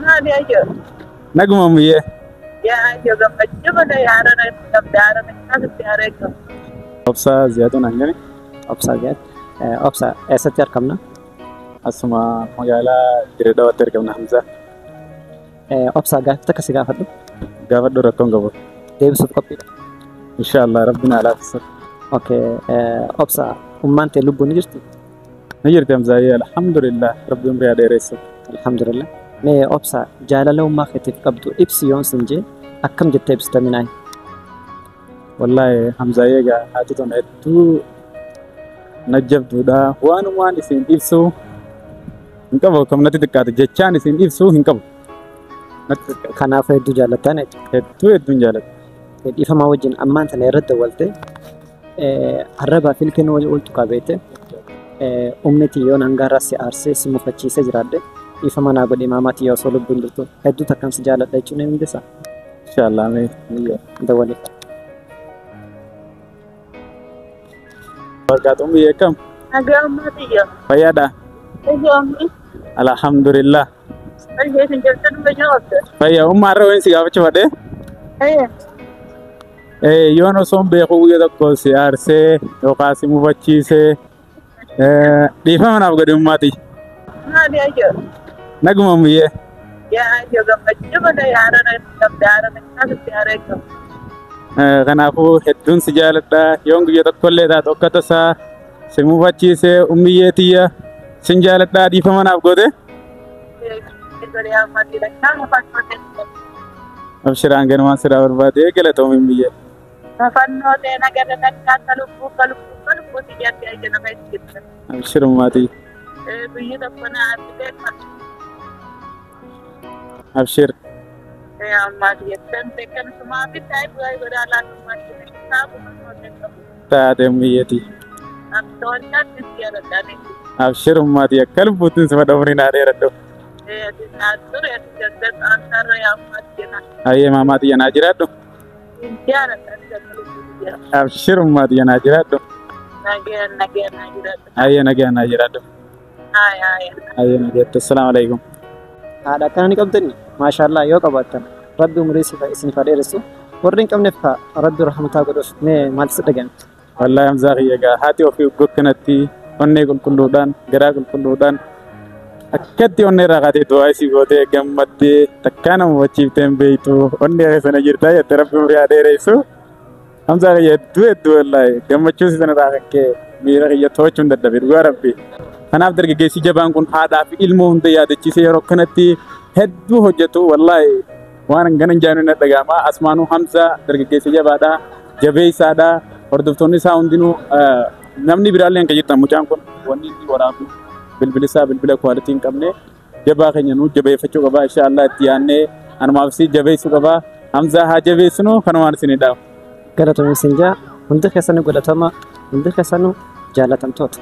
Maali ayyoo? Naguma muyyee. Yaa ayyoo gammachuu malee haara qabda haara akkasitti haara eegamu. Obsaa Ziyaatuun hangami? Obsaa Ziyaat. Obsaa eessatti argamna? Asuma magaalaa Dirree Dhawaatti argamna Hamzaa. Obsaa gaaffii takka si gaafadhu. Gaafadhu rakkoon qabu. Deebisuuf qophiidha. Inshaallah rabbi naa laaffisa. Okay. Obsaa ummaan tee lubbuun ni jirti? Ni jirti Hamzaayyee alhamdulillah rabbi umrii haa dheeressu. Alhamdulillah. Mee obsaa jaalala ummaa keetiif qabdu ibsi yoon sin jee akkam jettee ibsita minaayi? Wallaahi Hamzaayyee egaa haati tun hedduu na jabduudha. Waanumaan isin ibsu hin qabu kam natti xiqqaate jechaan isin ibsu hin qabu. Natti xiqqaate. Kanaaf hedduu jaallattaan jechuudha. Hedduu hedduun jaaladha. Dhiifamaa wajjin ammaan tana irratti dawwalte arrabaa fi ilkeen wal tuqaa beekte ummitii yoon hangaarraa si aarsee si mufachiisee jiraadhe dhiifama naa godhi maamaatii osoo lubbuun jirtu hedduu takkaan si jaaladha jechuun ni dandeessaa? Inshaallah mee niyya. Dawwalee. Barkaatuun biyya akkam? Nagaa ammaa xiyya. Fayyaadha? Xiyya ammi. Alhamdulillah. Xiyya isin jirtan biyya qabda. Fayyaa ummaa irra wayin si gaafachuu fadhee? Yoon osoo hin beeku guyya tokko si aarsee yookaan si mufachiisee dhiifama naaf godhi ummaati. Maali ayyoo? Naguma muyyee. Yaa ayyoo gammachuu malee haara qabda haara akkasitti haara eegamu. Kanaafuu hedduun si jaaladha. Yoon guyya tokkollee taatu akka tasaa si mufachiisee ummiyyee tiyya sin jaaladha dhiifama naaf goote. Abshiraan ganumaan siraa barbaade galatoomi ummiyyee. Fannoo ta'e nagada takka akka lubbuu akka lubbuu akka lubbuu xiyyaatti ayya nama itti. Abshir ummaatii. Biyyi tokko na argitee Abshir. Ammaa jettan beekan sumaa fi taa'ee bu'aa godhaa laatu saabu fannoo ta'e qabu. Taate ummiyyeetii. Amtoolchaatti si jaaladhaan. Abshir ummaatii akka lubbuutti si fadha umriin haa dheeradhu. Ture ati antarra ammaa jenna. Ayyee maamaa tiyya naa jiraadhu. Jaaladhaan akka lubbuu xiyyaa. Abshir ummaa tiyya naa jiraadhu. Nageen nageen naa jiraadhu. Ayyee nagaa naa jiraadhu. Haaya haaya. Ayyee nagaatti. Assalaamu alaikum. Haadha akkana ni qabdani? Maashaallah yoo qabaattan rabbi umurii isiniif haa dheeressu. Warri hin qabneef kaa rabbi rahmataa godhuuf mee maal si dhaga'ame? Wallaahi Hamzaa kiyya egaa haati ofii kanatti onnee qulqulluudhaan garaa qulqulluudhaan akkatti onnee irraa kaatee du'aa isii gootee gammaddee takkaa nama hubachiiftee hin beektu onnee keessa na jirtaa jette rabbi umurii haa dheeressu. Hamzaa kiyya hedduu hedduu wallaahi gammachuu si sanarraa kan ka'e miira kiyya to'achuu hin dadhabe dhugaa rabbi. Kanaaf dargaggeessi jabaan kun haadhaa fi ilmoo hunda yaadachiisee yeroo kanatti hedduu hojjetu wallaahi waan hangana hin jaannu hin dhaga'ama. Asmaanuu Hamzaa dargaggeessa jabaadha jabeessaadha. Hordoftoonni isaa hundinuu namni biraallee hin jirtan mucaan kun wanni inni waraabu bilbili isaa bilbila quality hin qabne jabaa keenya nuu jabeeffachuu qaba. Inshaallah itti yaadnee anumaaf si jabeessuu qaba. Hamzaa haa jabeessinu kanumaan isin dhaamu. Galatoomi isin jaa hundi keessanuu galatoomaa hundi keessanuu jaalatamtoota.